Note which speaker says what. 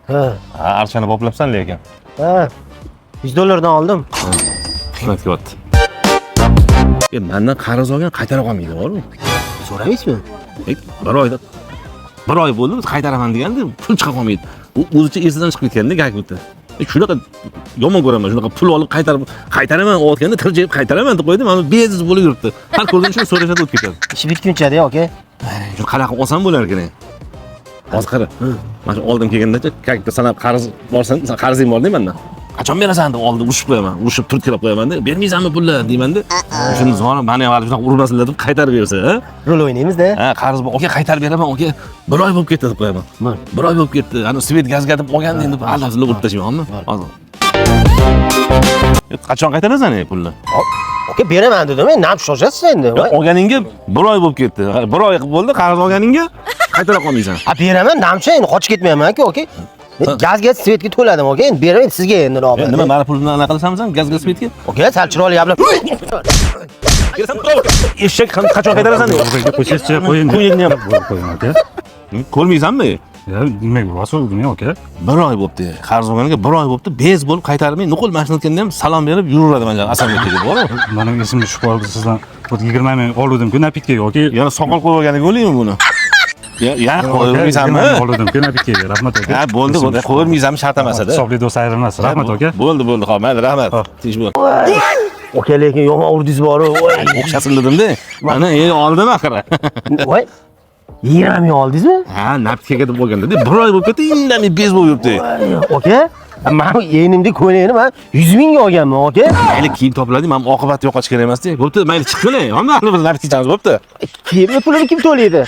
Speaker 1: Ha.
Speaker 2: Ha, archani boplabsan lekin.
Speaker 1: Ha. 100 dollardan oldim.
Speaker 2: Hikmat kelyapti. E, mendan qarz olgan qaytara olmaydi, bormi?
Speaker 1: So'ramaysizmi?
Speaker 2: E, bir oyda bir oy bo'ldi, qaytaraman deganda pul chiqa qolmaydi. U o'zicha esidan chiqib ketganda gak bitta. E, shunaqa yomon ko'raman, shunaqa pul olib qaytarib qaytaraman otganda tirjayib qaytaraman deb qo'ydi, mana beziz bo'lib yuribdi. Har ko'rgan shuni so'rashadi o'tib ketadi.
Speaker 1: Ishi bitguncha-da, aka.
Speaker 2: Shuni qanaqa olsam bo'lar ekan? Hozir qara. Mana shu oldim kelgandacha, kakda sana qarz borsan, sen qarzing bor deyman-da. Qachon berasan deb oldi urishib qo'yaman, urishib turtkilab qo'yaman-da. Bermaysanmi pulni deyman-da. Shuni zora mani ham hali shunaqa urmasinlar deb qaytarib bersa, ha?
Speaker 1: Rol o'ynaymiz-da.
Speaker 2: Ha, qarz bor, aka qaytarib beraman, aka. Bir oy bo'lib ketdi deb qo'yaman. Bir oy bo'lib ketdi. Ana svet gazga deb olganda endi aldab urib tashlaymanmi? Hozir. Qachon qaytarasan ey pulni?
Speaker 1: Aka beraman dedim, endi nam shoshasiz endi.
Speaker 2: Yo'q, olganingga bir oy bo'lib ketdi. Bir oy bo'ldi, qarz olganingga qaytara qolmaysan.
Speaker 1: Ha, beraman, namcha endi qochib ketmayman aka, aka. Gazga, svetga to'ladim, aka. Endi beraman sizga endi navbat.
Speaker 2: Nima, mani pulimni anaqa qilasanmi gazga svetga?
Speaker 1: Aka, sal chiroyli gaplab.
Speaker 2: Eshak qachon qaytarasan?
Speaker 3: Qo'ysangiz qo'ying.
Speaker 2: Qo'ying ham.
Speaker 3: Qo'ying aka.
Speaker 2: Ko'rmaysanmi?
Speaker 3: Ya nimaga urasiz uni aka?
Speaker 2: Bir oy bo'libdi. Qarz olganiga bir oy bo'libdi. Bez bo'lib qaytarmay, nuqul mashina o'tganda ham salom berib yuraveradi mana Asalbek aka, bormi?
Speaker 3: Mani esimga tushib qoldi sizdan. Bir 20 ming oluvdim-ku napitkaga aka.
Speaker 2: Yana soqol qo'yib olganiga o'ylaymi buni? Ya, ya qo'ymaysanmi?
Speaker 3: Oluvdim-ku napitkaga. Rahmat aka.
Speaker 2: Ha, bo'ldi, bo'ldi. Qo'ymaysanmi shart emas edi.
Speaker 3: Hisobli do'st ayrilmas. Rahmat aka.
Speaker 2: Bo'ldi, bo'ldi, xo'p, mayli, rahmat. Tinch bo'l.
Speaker 1: Aka, lekin yomon urdingiz bor-u. Voy.
Speaker 2: O'xshasin dedim-da. Mana, oldim axir.
Speaker 1: Voy. 20 ming oldingizmi?
Speaker 2: Ha, napitkaga deb olganda, bir oy bo'lib ketdi, indamay bez bo'lib yuribdi.
Speaker 1: Aka, men enimda ko'ylakni men 100 mingga olganman, aka.
Speaker 2: Mayli, kiyim topiladi, men oqibatni yo'qotish kerak emas-da. Bo'pti, mayli chiqinglar. Hamma biz napitga ichamiz, bo'pti.
Speaker 1: Kiyimni pulini kim to'laydi?